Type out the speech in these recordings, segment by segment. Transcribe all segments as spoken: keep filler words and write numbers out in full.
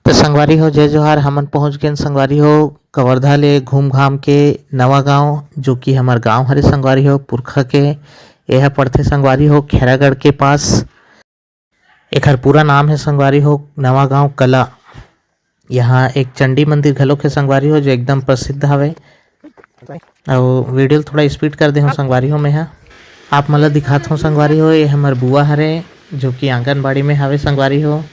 तो संगवारी हो, जय जोहार। हमन पहुंच गेन संगवारी हो कवर्धा ले घूम घाम के नवा गांव, जो कि हमर गांव हरे संगवारी हो, पुरखा के। एह पड़थे संगवारी हो खैरागढ़ के पास। एखर पूरा नाम है संगवारी हो नवा गांव कला। यहाँ एक चंडी मंदिर घलोक है संगवारी हो, जो एकदम प्रसिद्ध हवे। अउ वीडियो ल थोड़ा स्पीड कर दे हूँ संगवारी हो। मैं हा आप मन ल दिखात हूँ संगवारी हो, ये हमर बुआ हरे, जो कि आंगनबाड़ी में हवे संगवारी हो।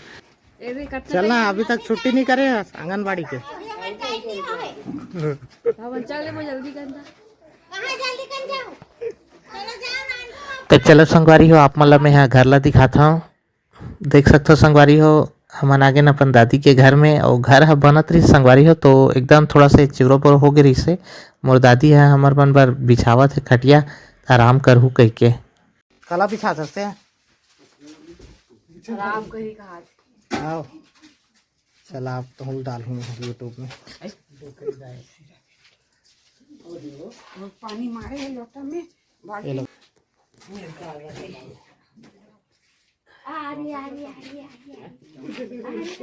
चल ना, अभी तक छुट्टी नहीं करे हस आंगनबाड़ी के। तो चलो संगवारी हो, आप मन ल मैं हा घर ला दिखात हूँ। देख सकथो संगवारी हो, हमन आगे न अपन दादी के घर में, अउ घर ह बनत रहिस संगवारी हो, तो एकदम थोड़ा से चिवरो परो हो गे रहिस हे। मोर दादी ह हमर मन बर बिछावत हे खटिया, आराम करहू कहिके। कला बिछा सकते हैं। आराम कही कहा। आओ, चला आप तो हम डालूंगा YouTube में। पानी मारे है लोटा में, ये लो। आ रही, आ रही, आ रही, आ रही, आ रही। आ रही, आ रही, आ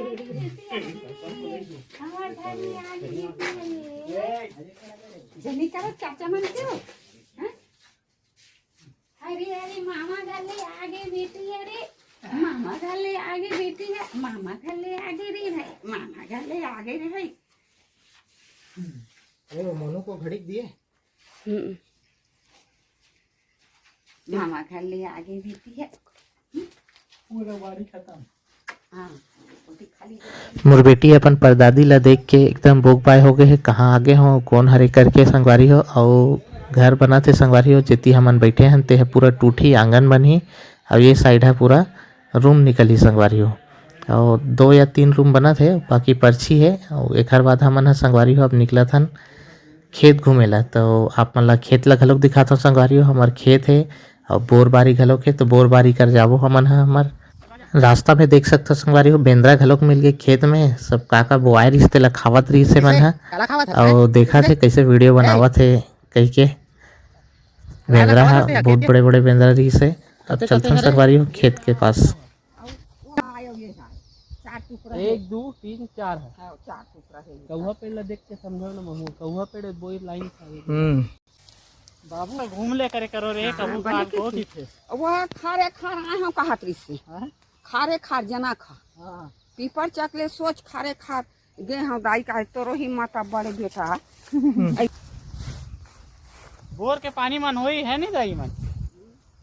रही, आ रही। हमार घर में आ रही, आ रही। जनी करो चाचा मन के हो? हाँ? अरे, अरे, मामा घर ले आगे बेटी, अरे। मामा घर ले आगे बेटी है, मामा घर ले आगे रे भाई, मामा घर ले आगे रे भाई। अरे, वो मोनू को घड़ी दिए? हम्म। मामा घर ले आगे बेटी है। पूरा बाड़ी खत्म। हाँ, वो भी खाली। मोर बेटी अपन परदादी ला देख के एकदम बोकबाय हो गए हे, कहाँ आगे हो, कौन हरे करके संगवारी हो। अउ घर बनत हे संगवारी हो, जेती हमन बैठे हन, ते ह पूरा टूटही, आंगन बनही, अउ ये साइड ह पूरा रूम निकलही संगवारी हो। अउ दो या तीन रूम बनत हे, बाकी परछी हे। अउ एखर बाद हमन ह संगवारी हो अब निकलत हन खेत घूमे ला। तो आप मन ला खेत ला घलोक दिखात हव संगवारी हो, हमर खेत हे अउ बोर बारी घलोक हे। तो बोर बारी कर जाबो हमन ह। हमर रास्ता में देख सकथव संगवारी हो, बेंदरा घलोक मिल गे खेत में। सब का का बोआए रिहिस तेला खावत रिहिस हे मन ह। काला खावत हे? अउ देखत हे कइसे वीडियो बनावत हे कहिके। बेंदरा ह बहुत बड़े बड़े बेंदरा रिहिस हे। अब चलथन संगवारी हो खेत के पास। चार टुकड़ा है। एक, दो, तीन, चार है। हाँ, चार टुकड़ा है। कौआ पेड़ ला देख के समझो ना महू, कौआ पेड़ बोई लाइन था ये। हम्म। बाबू घूम ले करे करो रे, हाँ, कबू भले कान को किसी। दिखे। वो खारे खार आए हम कहा तरी से। हाँ? खारे खार जना खा। हाँ। पीपर चकले सोच खारे खार गे हम दाई का तोरो हिम्मत अब बड़े बेटा। हम्म। ऐ- बोर के पानी मन होई है नहीं दाई मन?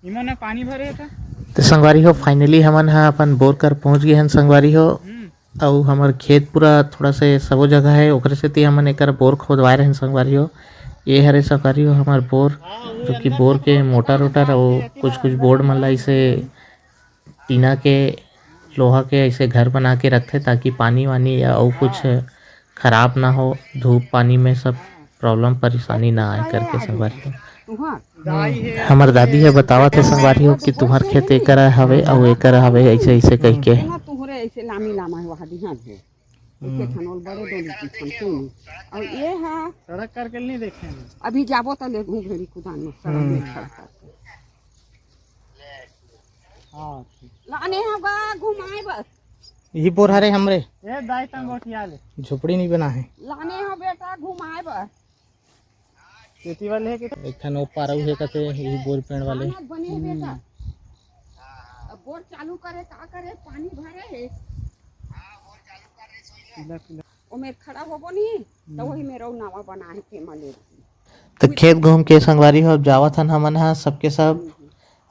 इमन में पानी भरे हे का? तो संगवारी हो, finally हमन ह अपन बोर कर पहुंच गए हन संगवारी हो। हम्म। अउ हमर खेत पूरा थोड़ा से सबो जगह है, ओकरे सेती हमन एकर बोर खोदवाए रहन संगवारी हो। ये हरे संगवारी हो हमर बोर, हाँ, वो जो कि अंदर बोर से के बहुत मोटर पानी ओटर डाल अउ के रहती कुछ है, कुछ अंदर बोर्ड मन ला इसे टीना के, लोहा के ऐसे घर बना के रखथे, ताकि पानी वानी या अउ कुछ खराब ना हो, धूप पानी में सब problem परेशानी ना आए करके संगवारी हो। तुहर? हम्म, हमर दादी ह बतावत हे संगवारी हो कि तुहर खेत एकर हवे अउ एकर हवे, ऐसे ऐसे कहिके। ना तुहरे ऐसे लामी लामा है, वहाँ दिहान है। ऐसे हम्म। खनोल बड़े डोली की खन तू। और ये है सड़क करके नहीं देखे हैं। अभी जाबो तो ले घूम घड़ी कुदान में सड़क में हम्म। खड़ा करके। हाँ, ठीक। लाने हो गा घुमाए बर। यही बोर हरे हमरे। ए, दाई तंग गोठिया ले। झोपड़ी नहीं बना है। लाने हो बेटा घुमाए बर। खेती वाले है कि एक ठन ओ पारऊ है कथे, यही बोर पेड़ वाले। हाँ, बने है बेटा। हम्म। अब बोर चालू करे, का करे, पानी भरे है। पीला, पीला। ओमे खड़ा होबो नहीं, तो हम्म। वही में रऊ नावा बना है, तेमा ले। तो खेत घूम के संगवारी हो, अब जावत हन हमन ह सबके सब।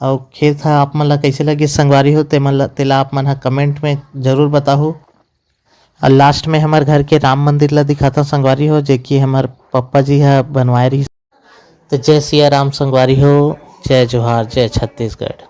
अउ खेत ह आप मन ला कइसे लगिस संगवारी हो, ते मन ला, तेला आप मन ह comment में जरूर बताहू। अउ last में हमर घर के राम मंदिर ला दिखाथव संगवारी हो, जे कि हमर पप्पा जी ह बनवाए रहिस। तो जय सिया राम संगवारी हो, जय जोहार, जय छत्तीसगढ़।